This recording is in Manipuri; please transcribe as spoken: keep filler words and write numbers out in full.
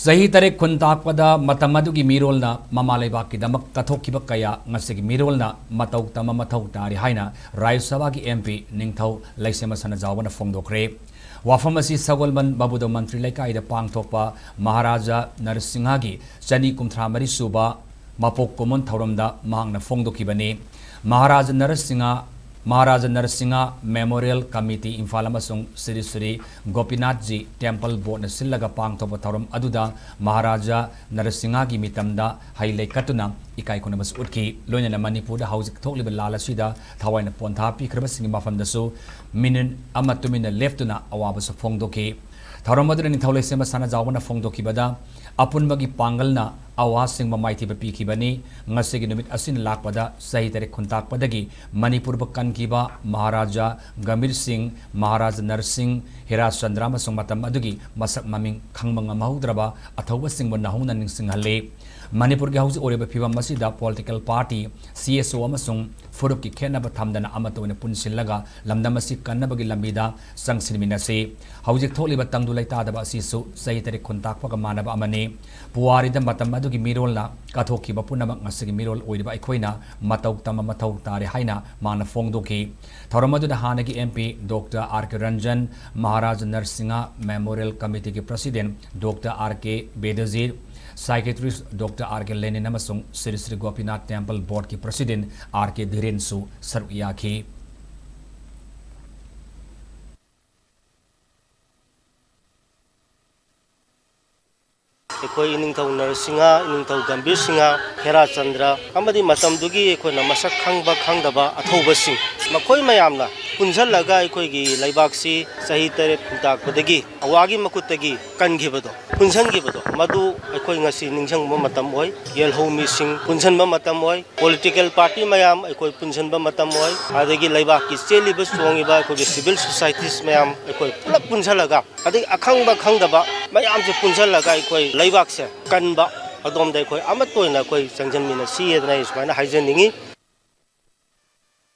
ꯆꯍꯤ ꯇꯔꯦꯠ ꯈꯨꯟ ꯇꯥꯛꯄꯗ ꯃꯇꯝ ꯑꯗꯨꯒꯤ ꯃꯤꯔꯣꯜꯅ ꯃꯃꯥ ꯂꯩꯕꯥꯛꯀꯤꯗꯃꯛ ꯀꯠꯊꯣꯛꯈꯤꯕ ꯀꯌꯥ ꯉꯁꯤꯒꯤ ꯃꯤꯔꯣꯜꯅ ꯃꯇꯧ ꯇꯝꯕ ꯃꯊꯧ ꯇꯥꯔꯤ ꯍꯥꯏꯅ ꯔꯥꯖ꯭ꯌ ꯁꯚꯥꯒꯤ M P ꯅꯤꯡꯊꯧ ꯂꯩꯁꯦꯝꯕ ꯁꯅꯥꯖꯥꯎꯕꯅ ꯐꯣꯡꯗꯣꯛꯈ꯭ꯔꯦ꯫ ꯋꯥꯐꯝ ꯑꯁꯤ ꯁꯒꯣꯜꯕꯟ ꯃꯕꯨꯗꯣ ꯃꯟꯇ꯭ꯔꯤ ꯂꯩꯀꯥꯏꯗ ꯄꯥꯡꯊꯣꯛꯄ ꯃꯍꯥꯔꯥꯖꯥ ꯅꯔꯁꯤꯡꯍꯒꯤ ꯆꯅꯤ ꯀꯨꯟꯊ꯭ꯔꯥ ꯃꯔꯤ ꯁꯨꯕ ꯃꯄꯣꯛ ꯀꯨꯝꯑꯣꯟ ꯊꯧꯔꯝꯗ ꯃꯍꯥꯛꯅ ꯐꯣꯡꯗꯣꯛꯈꯤꯕꯅꯤ꯫ ꯃꯍꯥꯔꯥꯖꯥ ꯅꯔꯁꯤꯡꯍ, ꯃꯍꯥꯔꯥꯖꯥ ꯅꯔꯁꯤꯡꯍ Memorial Committee ꯏꯝꯐꯥꯜ ꯑꯃꯁꯨꯡ ꯁ꯭ꯔꯤ ꯁ꯭ꯔꯤ ꯒꯣꯄꯤꯅꯥꯊꯖꯤ Temple Boardꯅ ꯁꯤꯜꯂꯒ ꯄꯥꯡꯊꯣꯛꯄ ꯊꯧꯔꯝ ꯑꯗꯨꯗ ꯃꯍꯥꯔꯥꯖꯥ ꯅꯔꯁꯤꯡꯍꯒꯤ ꯃꯤꯇꯝꯗ ꯍꯩ ꯂꯩ ꯀꯠꯇꯨꯅ ꯏꯀꯥꯏ ꯈꯨꯝꯅꯕꯁꯨ ꯎꯠꯈꯤ꯫ ꯂꯣꯏꯅꯅ ꯃꯅꯤꯄꯨꯔꯗ ꯍꯧꯖꯤꯛ ꯊꯣꯛꯂꯤꯕ ꯂꯥꯜ ꯑꯁꯤꯗ ꯊꯋꯥꯏꯅ ꯄꯣꯟꯊꯥ ꯄꯤꯈ꯭ꯔꯕꯁꯤꯡꯒꯤ ꯃꯐꯝꯗꯁꯨ ꯃꯤꯅꯤꯠ ꯑꯃ ꯇꯨꯃꯤꯟꯅ ꯂꯦꯞꯇꯨꯅ ꯑꯋꯥꯕꯁꯨ ꯐꯣꯡꯗꯣꯛꯈꯤ꯫ ꯊꯧꯔꯝ ꯑꯗꯨꯗ ꯅꯤꯡꯊꯧ ꯂꯩꯁꯦꯝꯕ ꯁꯅꯥꯖꯥꯎꯕꯅ ꯐꯣꯡꯗꯣꯛꯈꯤꯕꯗ, ꯑꯄꯨꯟꯕꯒꯤ ꯄꯥꯡꯒꯜꯅ ꯑꯋꯥꯁꯤꯡꯕ ꯃꯥꯏꯊꯤꯕ ꯄꯤꯈꯤꯕꯅꯤ꯫ ꯉꯁꯤꯒꯤ ꯅꯨꯃꯤꯠ ꯑꯁꯤꯅ ꯂꯥꯛꯄꯗ ꯆꯍꯤ ꯇꯔꯦꯠ ꯈꯨꯟꯇꯥꯛꯄꯗꯒꯤ ꯃꯅꯤꯄꯨꯔꯕꯨ ꯀꯟꯈꯤꯕ ꯃꯍꯥꯔꯥꯖꯥ ꯒꯝꯚꯤꯔ ꯁꯤꯡ, ꯃꯍꯥꯔꯥꯖꯥ ꯅꯔꯁꯤꯡ, ꯍꯤꯔꯥ ꯆꯟꯗ꯭ꯔ ꯑꯃꯁꯨꯡ ꯃꯇꯝ ꯑꯗꯨꯒꯤ ꯃꯁꯛ ꯃꯃꯤꯡ ꯈꯪꯕ ꯉꯝꯍꯧꯗ꯭ꯔꯕ ꯑꯊꯧꯕꯁꯤꯡꯕꯨ ꯅꯧꯍꯧꯅ ꯅꯤꯡꯁꯤꯡꯍꯜꯂꯤ꯫ ꯃꯅꯤꯄꯨꯔꯒꯤ ꯍꯧꯖꯤꯛ ꯑꯣꯏꯔꯤꯕ ꯐꯤꯕꯝ ꯑꯁꯤꯗ political party, C S O ꯑꯃꯁꯨꯡ ꯐꯨꯔꯨꯞꯀꯤ ꯈꯦꯠꯅꯕ ꯊꯝꯗꯅ ꯑꯃꯠꯇ ꯑꯣꯏꯅ ꯄꯨꯟꯁꯤꯜꯂꯒ ꯂꯝꯗꯝ ꯑꯁꯤ ꯀꯟꯅꯕꯒꯤ ꯂꯝꯕꯤꯗ ꯆꯪꯁꯤꯟꯃꯤꯟꯅꯁꯤ꯫ ꯍꯧꯖꯤꯛ ꯊꯣꯛꯂꯤꯕ ꯇꯪꯗꯨ ꯂꯩꯇꯥꯗꯕ ꯑꯁꯤꯁꯨ ꯆꯍꯤ ꯇꯔꯦꯠ ꯈꯨꯟꯇꯥꯛꯄꯒ ꯃꯥꯟꯅꯕ ꯑꯃꯅꯤ꯫ ꯄꯨꯋꯥꯔꯤꯗ ꯃꯇꯝ ꯑꯗꯨꯒꯤ ꯃꯤꯔꯣꯜꯅ ꯀꯠꯊꯣꯛꯈꯤꯕ ꯄꯨꯝꯅꯃꯛ ꯉꯁꯤꯒꯤ ꯃꯤꯔꯣꯜ ꯑꯣꯏꯔꯤꯕ ꯑꯩꯈꯣꯏꯅ ꯃꯇꯧ ꯇꯝꯕ ꯃꯊꯧ ꯇꯥꯔꯦ ꯍꯥꯏꯅ ꯃꯥꯅ ꯐꯣꯡꯗꯣꯛꯈꯤ꯫ ꯊꯧꯔꯝ ꯑꯗꯨꯗ ꯍꯥꯟꯅꯒꯤ M P Doctor R K Ranjan, Maharaj Narasimha Memorial Committeeꯒꯤ President Doctor R K ꯕꯦꯗꯖꯤꯠ, Psychiatrist Doctor R K Lenin ꯑꯃꯁꯨꯡ Shri Shri Gopinath Temple Boardꯀꯤ President R K ꯙꯤꯔꯦꯟꯁꯨ ꯁꯔꯨꯛ ꯌꯥꯈꯤ꯫ ꯑꯩꯈꯣꯏ ꯏꯅꯤꯡꯊꯧ ꯅꯔꯁꯤꯡꯍ, ꯏꯅꯤꯡꯊꯧ ꯒꯝꯚꯤꯔ ꯁꯤꯡꯍ, ꯍꯦꯔꯥ ꯆꯟꯗ꯭ꯔ ꯑꯃꯗꯤ ꯃꯇꯝꯗꯨꯒꯤ ꯑꯩꯈꯣꯏꯅ ꯃꯁꯛ ꯈꯪꯕ ꯈꯪꯗꯕ ꯑꯊꯧꯕꯁꯤꯡ, ꯃꯈꯣꯏ ꯃꯌꯥꯝꯅ ꯄꯨꯟꯁꯤꯜꯂꯒ ꯑꯩꯈꯣꯏꯒꯤ ꯂꯩꯕꯥꯛꯁꯤ ꯆꯍꯤ ꯇꯔꯦꯠ ꯈꯨꯟꯇꯥꯛꯄꯗꯒꯤ ꯑꯋꯥꯒꯤ ꯃꯈꯨꯠꯇꯒꯤ ꯀꯟꯈꯤꯕꯗꯣ, ꯄꯨꯟꯁꯤꯟꯈꯤꯕꯗꯣ, ꯃꯗꯨ ꯑꯩꯈꯣꯏ ꯉꯁꯤ ꯅꯤꯡꯁꯤꯡꯕ ꯃꯇꯝ ꯑꯣꯏ꯫ ꯌꯦꯜꯍꯧꯃꯤꯁꯤꯡ ꯄꯨꯟꯁꯤꯟꯕ ꯃꯇꯝ ꯑꯣꯏ꯫ Political party ꯃꯌꯥꯝ ꯑꯩꯈꯣꯏ ꯄꯨꯟꯁꯤꯟꯕ ꯃꯇꯝ ꯑꯣꯏ꯫ ꯑꯗꯒꯤ ꯂꯩꯕꯥꯛꯀꯤ ꯆꯦꯜꯂꯤꯕ ꯆꯣꯡꯉꯤꯕ ꯑꯩꯈꯣꯏꯒꯤ civil societies ꯃꯌꯥꯝ ꯑꯩꯈꯣꯏ ꯄꯨꯂꯞ ꯄꯨꯟꯁꯤꯜꯂꯒ, ꯑꯗꯒꯤ ꯑꯈꯪꯕ ꯈꯪꯗꯕ ꯃꯌꯥꯝꯁꯦ ꯄꯨꯟꯁꯤꯜꯂꯒ ꯑꯩꯈꯣꯏ ꯂꯩꯕꯥꯛꯁꯦ ꯀꯟꯕ ꯑꯗꯣꯝꯗ ꯑꯩꯈꯣꯏ ꯑꯃꯠꯇ ꯑꯣꯏꯅ ꯑꯩꯈꯣꯏ ꯆꯪꯁꯤꯟꯃꯤꯟꯅꯁꯤ ꯍꯥꯏꯗꯅ ꯑꯩ ꯁꯨꯃꯥꯏꯅ ꯍꯥꯏꯖꯅꯤꯡꯉꯤ꯫